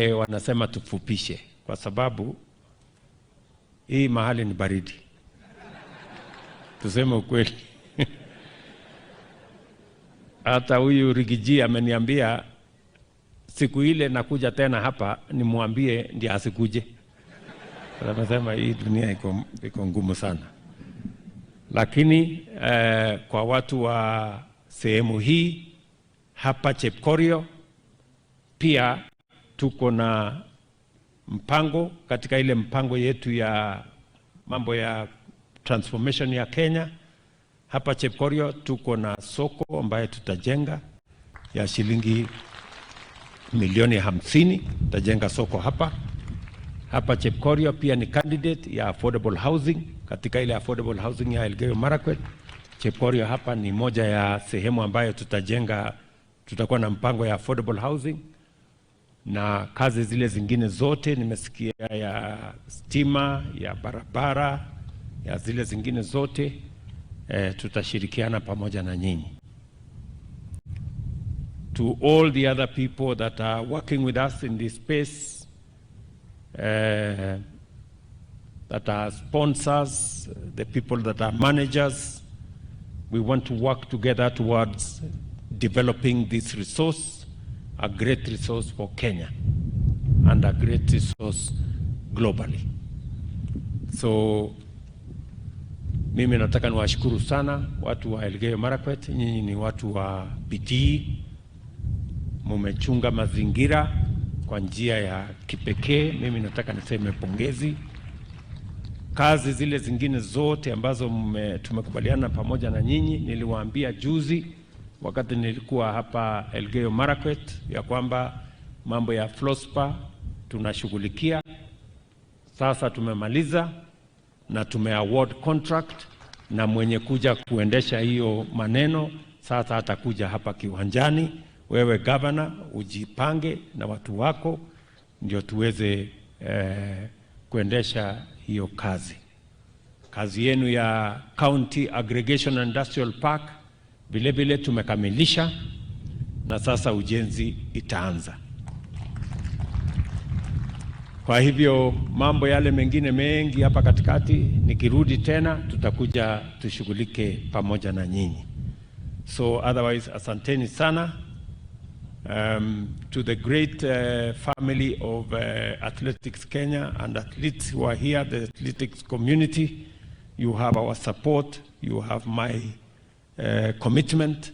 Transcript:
Wanasema tufupishe kwa sababu hii mahali ni baridi, tuseme ukweli. Hata huyu Riggy G ameniambia siku ile nakuja tena hapa nimwambie ndiye asikuje. Amesema hii dunia iko ngumu sana, lakini kwa watu wa sehemu hii hapa Chepkorio pia tuko na mpango katika ile mpango yetu ya mambo ya transformation ya Kenya. Hapa Chepkorio tuko na soko ambayo tutajenga ya shilingi milioni 50. Tutajenga soko hapa hapa Chepkorio. Pia ni candidate ya affordable housing katika ile affordable housing ya Elgeyo Marakwet. Chepkorio hapa ni moja ya sehemu ambayo tutajenga, tutakuwa na mpango ya affordable housing na kazi zile zingine zote nimesikia ya stima, ya barabara, ya zile zingine zote, tutashirikiana pamoja na nyinyi. To all the other people that are working with us in this space, that are sponsors, the people that are managers, we want to work together towards developing this resource, a great resource for Kenya and a great resource globally. So mimi nataka niwashukuru sana watu wa Elgeyo Marakwet, nyinyi ni watu wa bidii, mumechunga mazingira kwa njia ya kipekee. Mimi nataka niseme pongezi. Kazi zile zingine zote ambazo tumekubaliana pamoja na nyinyi, niliwaambia juzi wakati nilikuwa hapa Elgeyo Marakwet ya kwamba mambo ya fluorspar tunashughulikia. Sasa tumemaliza na tume award contract, na mwenye kuja kuendesha hiyo maneno sasa atakuja hapa kiwanjani. Wewe governor, ujipange na watu wako ndio tuweze kuendesha hiyo kazi. Kazi yenu ya County Aggregation and Industrial Park vile vile tumekamilisha na sasa ujenzi itaanza. Kwa hivyo mambo yale mengine mengi hapa katikati, nikirudi tena tutakuja tushughulike pamoja na nyinyi. So otherwise, asanteni sana to the great family of Athletics Kenya and athletes who are here, the athletics community, you have our support, you have my commitment.